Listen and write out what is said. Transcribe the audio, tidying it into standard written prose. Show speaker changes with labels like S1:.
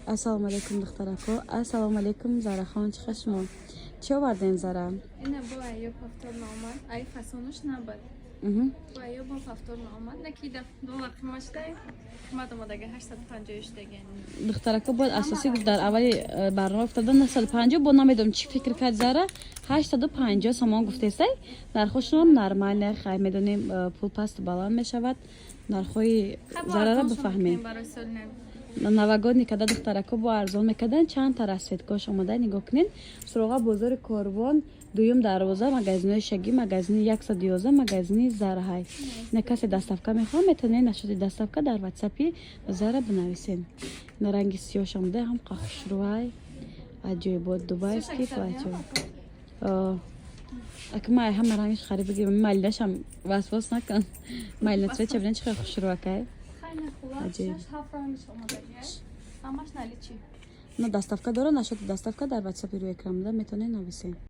S1: Ассалому алайкум, духтарако. Ассалому алайкум, Зарахон, чӣ хел шумо? Чӣ овардем, Зара?
S2: Ина бо айё повторно омад. Ай фасонуш набад. Бо айё бо повторно омад. Наки даф доллар қимат шуда. Қимат омадага 850 шудаген.
S1: Духтарако, бояд асосӣ гуфт, дар аввали барнома гуфта 950, бо намедонам чӣ фикр кард Зара, 850 сомон гуфтесай. Нархошонам нормально. Хай, медонем, пул пасту баланд мешавад. Нархҳои Зарара бифаҳмем.
S2: Барои соли нав.
S1: Новогодний када, духтарако, бо арзон мекардан. Чанд та расцветкош омада, нигоҳ кунед. Суроға бозори Корвон, дуюм дарвоза, магазинои Шаги, магазини 111, магазини Зараҳай. На касе доставка мехоҳад, метавонед нашоди доставка дар ватсапи Зара бинависед. На ранги сиёш омада, ҳам хушрӯай, аҷоибот, дубайский платье. Ака, ма ҳама рангиш харид бигирам, малинашам васвос накун. Малина цвет бинед, чӣ хел хушрӯакай.
S2: Хайна хулас,
S1: Аҷоиб.
S2: шаш ҳафт рангиш омадаги. Ҳамаш наличии.
S1: На доставка дора, нашоди доставка дар ватсапи рӯи экран буда, метавонед нависед.